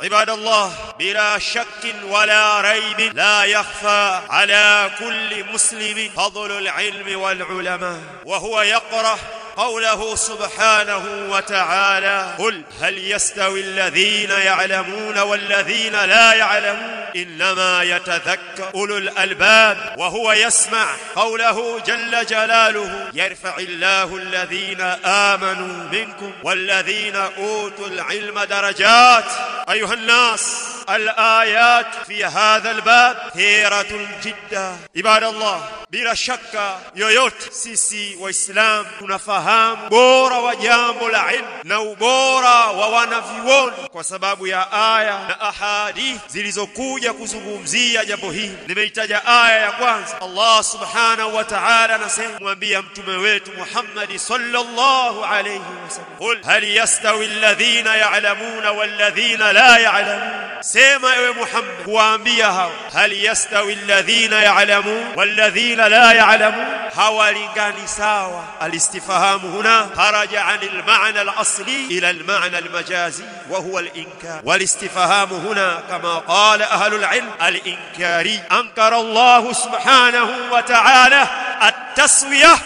عباد الله، بلا شك ولا ريب لا يخفى على كل مسلم فضل العلم والعلماء، وهو يقرأ قوله سبحانه وتعالى: قل هل يستوي الذين يعلمون والذين لا يعلمون إنما يتذكر أولو الألباب. وهو يسمع قوله جل جلاله: يرفع الله الذين آمنوا منكم والذين أوتوا العلم درجات. أيها الناس، الآيات في هذا الباب كثيرة جدا. عباد الله، bila shaka yoyote sisi Waislamu tunafahamu bora wa jambo la ilmu na ubora wa wanavyuoni kwa sababu ya aya na ahadithi zilizokuja kuzungumzia jambo hili. Nimeitaja aya ya kwanza, Allah subhanahu wa ta'ala anasema, mwambia mtume wetu Muhammad sallallahu alayhi wasallam, qul hal yastawi alladhina ya'lamuna walladhina la ya'lamun. Sema ewe Muhammad, kuambia hao, hal yastawi alladhina ya'lamun walladhina la ya'lamun, hawalingani sawa. Alistifahamu huna kharaja anil ma'na al-asli ila al-ma'na al-majazi wa huwa al-inkar. Walistifahamu huna kama qala ahlul ilm al-inkari, ankara Allah subhanahu wa ta'ala at-taswiyah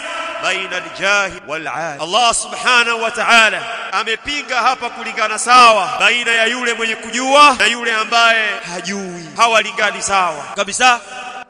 baina al-jahil wal-alim. Allah subhanahu wa ta'ala amepinga hapa kulingana sawa baina ya yule mwenye kujua na yule ambaye hajui, hawalingani sawa kabisa.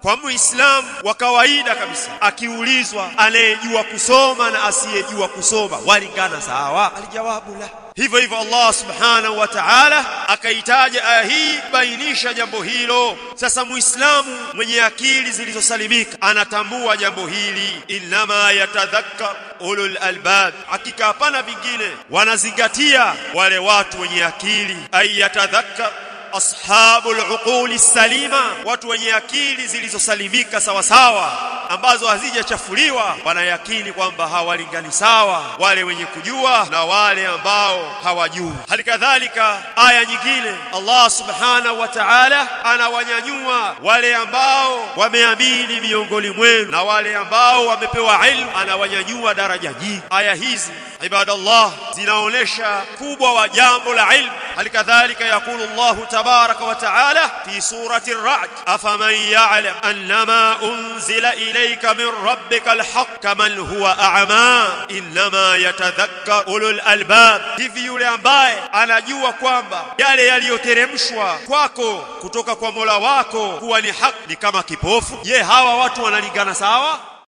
Kwa Muislamu wa kawaida kabisa, akiulizwa anayejua kusoma na asiyejua kusoma walingana sawa? Alijawabu la. Hivyo hivyo Allah subhanahu wa ta'ala akaitaja aya hii bainisha jambo hilo. Sasa Muislamu mwenye akili zilizosalimika anatambua jambo hili, inama yatadhakkar ulul albab, hakika hapana vingine, wanazingatia wale watu wenye akili. Ay yatadhakkar ashabul uquli salima, watu wenye akili zilizosalimika sawa sawa, ambazo hazijachafuliwa, wanayakini kwamba hawalingani sawa wale wenye kujua na wale ambao hawajui. Halikadhalika aya nyingine, Allah subhanahu wa ta'ala anawanyanyua wale ambao wameamini miongoni mwenu na wale ambao wamepewa ilmu, anawanyanyua daraja nyingi. Aya hizi ibadallah zinaonesha kubwa wa jambo la ilmu. Halikadhalika yakulu Allah tabaraka wa ta'ala fi surati ar-Ra'd, afaman ya'lam annama unzila ilayka min rabbika al-haqq kaman huwa a'ma inma yatadhakkar ulul albab. Hivi yule ambaye anajua kwamba yale yaliyoteremshwa kwako kutoka kwa Mola wako kuwa ni haki ni kama kipofu, je, hawa watu wanalingana sawa?